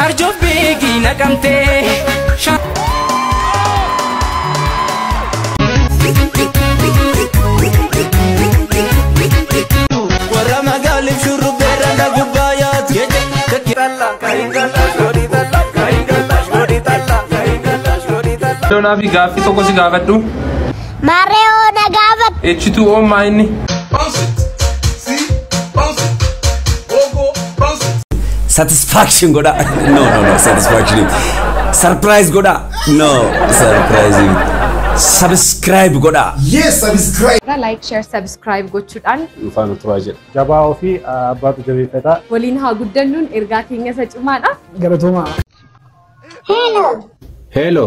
Arjoof beekii naqamtee. Warra magaaliif shurrubbeerra gubbaa yaatu. Doonaa fi gaaffii tokko si gaafadhu. Maarree hoo na gaafadhu. H2O maa inni? Satisfaction godha. No, no, no, satisfaction. Surprise godha. No, surprise. Subscribe godha. Yes, subscribe. Like, share, subscribe gochuudhaan Faana turaa jedha. Jabaa ofii abbaatu jabeeffata. Waliin haa guddannuun ergaa keenya isa cimaadha. Galatoomaa. Hello. Hello.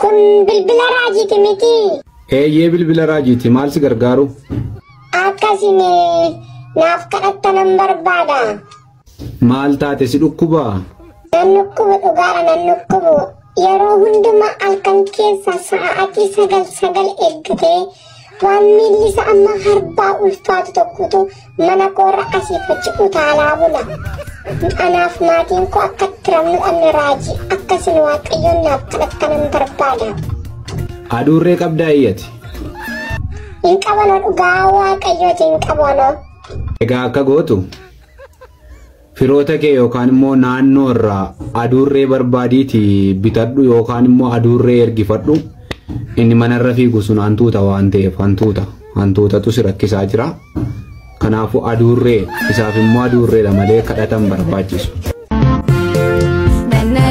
Kun bilbila raajiiti miti. Eeyyee bilbila raajiiti maal si gargaaru? Akkasin naaf kadhattanan barbaada. Maal taate si dhukkubaa? Nan dhukkubu dhugaadha nan dhukkubu. Yeroo hundumaa halkan keessa sa'aatii 9:09 eeggatee waan miilli isaa amma harbaa ulfaatu tokkotu mana koorra asiif achi utaalaa bula. Anaaf maatiin koo akka itti ramnu dhabne raajii akkasin waaqayyoon naaf kadhattanan barbaada. Aduurree qabdaa iyyati. Hin qabanoo dhugaa waaqayyooti hin qabanoo. Egaa akka gootu firoota kee yookaan immoo naannoo irraa aduurree barbaadiitii bitadhu yookaan immoo aduurree ergifadhu. Inni manarra fiigu sun hantuuta waan ta'eef hantuutatu si rakkisaa jira. Kanaafuu aduurree isaaf immoo aduurreedha malee kadhatan barbaachisu.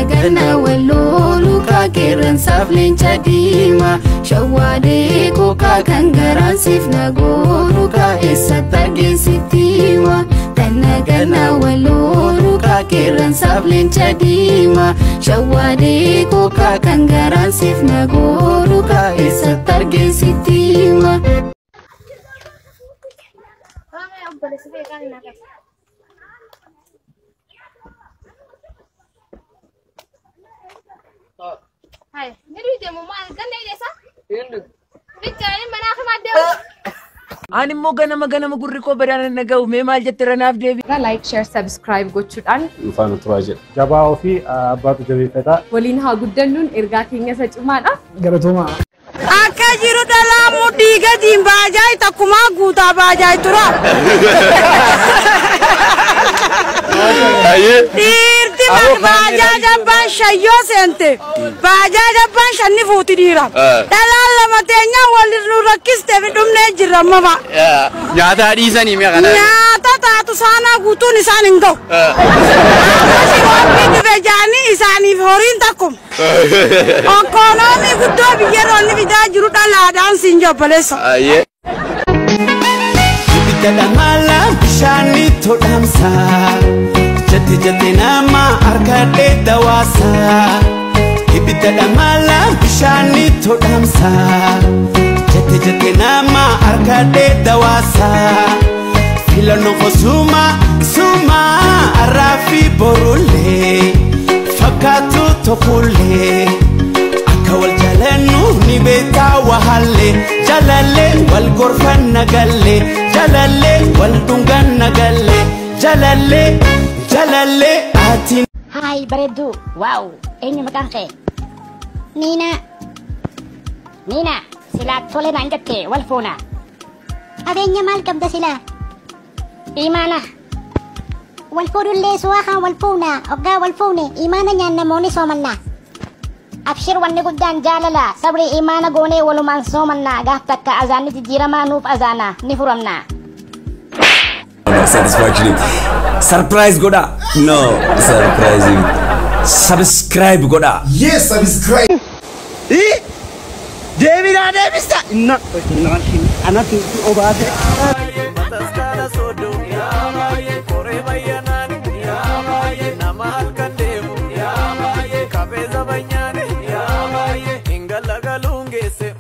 Ganna walloolu kaakirransaaf leenca diimaa shawwaadee kookaa kan garaan siif nagoolu kaa'eessatti argeessittiimaa. Ganna ganna walloolu kaakirransaaf leenca diimaa shawwaadee kookaa kan garaan siif nagoolu kaa'eessatti argeessittiimaa. Hai, ni deemu maal ganna hidheessa? Bichaani manaa fi maddee. Ani immoo ganama ganama gurri koo badaan na ga'u mee maal jette ranaaf deebi. Like, share, subscribe gochuudhaan Faana turaa jedha. Jabaa ofii abbaatu jabeeffata. Waliin haa guddannuun ergaa keenya isa cimaadha. Galatoomaa. Akka jiru dhalaa mudhii gadiin baajaay takkumaa guutaa baajaay tura. Dhiirti baajaa abbaan shayyoo seente. Baajaa abbaan shanni fuuti dhiira. Dhalaan lama teenyaa wal nu rakkistee fi dhumnee jirra amma. Nyaata dhiisanii mi'a kana. Nyaata taatu saanaa guutuun isaan hin ga'u. Akkasii roobni dhufe jaanii isaaniif horiin takkuma. Onkoonoomii guddoo biyya roonni fidaa jiru dhalaadhaan siin jabaleessa. Ibidda mala bishaanii todhamsa. Jette jette nama harkadhee dawaasa. Ibidda mala bishaanii todhamsa. Jette jette nama harkadhee dawaasa. Filannoo kosuma suma arraafi borulee fakkaatu tokkollee. Akka wal jaalannu ni beektaa wahallee jaalallee wal gorfanna gallee jaalallee wal dhunganna gallee jaalallee jaalallee ati. Hai bareedduu waaw eenyu maqaan kee? Niina. Niina silaa tole naan jette wal fuuna. Qabeenya maal qabda silaa? Imaana. Wal fuudhullee suwaa haa wal fuuna hoggaa wal fuune imaana nyaannamoonni soomanna. Abshir wanni guddaan jaalala sabri imaana goonee walumaan soomanna gaaf takka azaanni jijjiiramaa nuuf azaana ni furamna. No, satisfaction. Surprise godha. No, surprise. Subscribe godha. Yes, subscribe. Deebinaa deebista. Inna anatu obaase.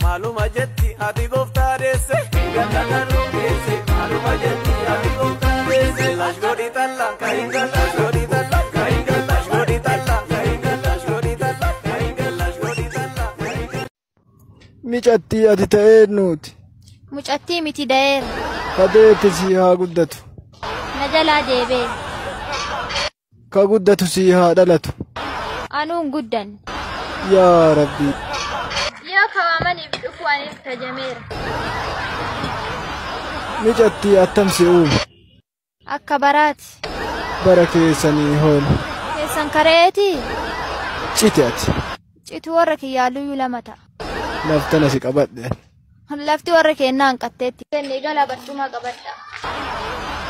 Maaluma jetti ati gooftaa deesse. Maaluma jetti ati gooftaa deesse. Lash godhi talla kahinga lash godhi talla kahinga lash godhi talla kahinga lash godhi talla kahinga lash godhi talla. Micattii ati ta'ee nuti. Mucattii miti da'eera. Kadeetti si haa guddatu. Na jalaa deebee. Ka guddatu sii haa dhalatu. Anuun guddan. Yaa Rabbi. Yoo kawaamaniif dhufu anis kajameera. Micattii attam si uume. Akka baraati. Bara keessanii hoolu. Keessan kareetii? Cite ati. Citu warra kiyyaaluyyuu lama ta'a. Laftana si qabadhe. Lafti warra kennaa hanqatteetti. Kennee galaa barcuma qabadha.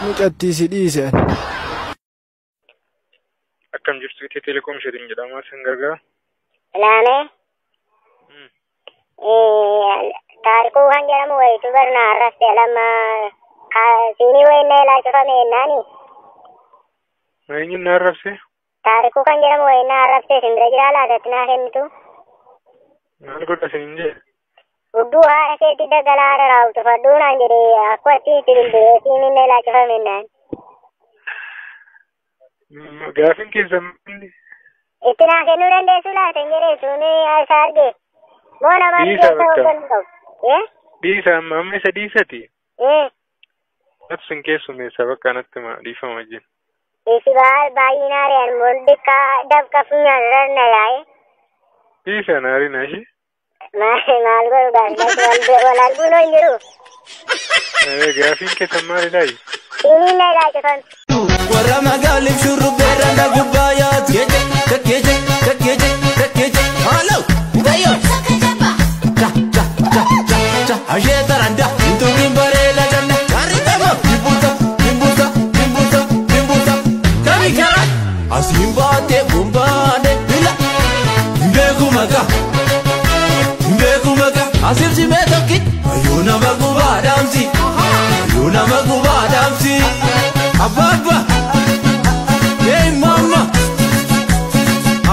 Micattii si dhiise ani. Akkam jirtu itee teleekoom isheetiin jedhama sin gargaara. Ilaame. Taarikuu kan jedhamu wayitu barna arrabse lama siinii wayinna ilaalchifame jennaani. Eenyuun na arrabse? Taarikuu kan jedhamu wayinna arrabse simbira jiraa laatatti naa kennitu. Maal godha sinin jee? Hudduu haadha keetti dagalaa haadha raawwatu fadhuu naan jedhee akkuma itti bilbilee siiniin na ilaalchifame jennaan. Gaafin keessan maali? Itti naa kennuu dandeessuu laata hin jedhee suuni isa arge. Moo nama Dhiisa keessa bakka. hoogganuu qabu. Dhiisa amma amma isa dhiisati. Natti sin keessummeessa bakka natti ma dhiifama wajjin. Isi baay'inaa re'an molli dafqa funyaan rarna yaa'e. Dhiisa naariin ishee. Maal godhu gaafii wal arguun hin jiru. Gaafiin keessan maali laayi? Siiniin na ilaalchifame. Warra magaaliif shurrubbee danda gubbaa yaatu. Keeje, keeje, keeje, keeje, haalaw, mudayyo. Cha, cha, cha, cha, cha, ashee taranda, intumiin bareeda danna. Karri tama, dimbuuta, dimbuuta, dimbuuta, dimbuuta. Kami karaa, asiin baatee gumbaane, bila. Hin beeku maqaa, hin beeku maqaa, asiif simee tokki. Ayyuu nama gubaa dhaamsi, ayyuu nama gubaa dhaamsi. Abba abba, hey mama.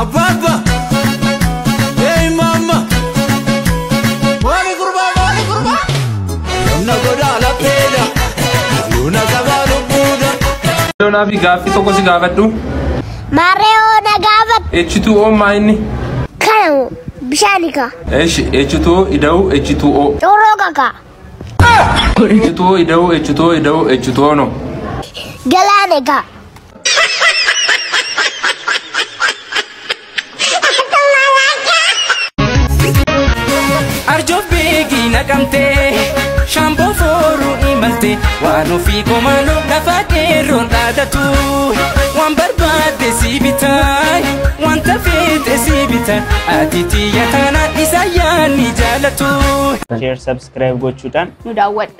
Abba abba, hey mama. Maali gurbaa, maali gurbaa. Namna godaa lapheedha, luna qabaa lubbuudha. Loonaa fi gaaffii tokko si gaafadhu. Maarree hoo na gaafadhu. H2O maa inni? Kana bishaan ka. Eeshi H2O ida'u H2O. Xurroo kaka. H2O ida'u H2O ida'u H2O no. Galaana ka. Arjoof beekii naqamtee shaamboo fooruu imalte waan ofii komaanoo lafa qeerroon dhaadatu waan barbaadde si bitaa wanta feete si bitaa ati xiyya taanaan isa yaadni jaalatu. Share, subscribe gochuudhaan Nu daawwadha.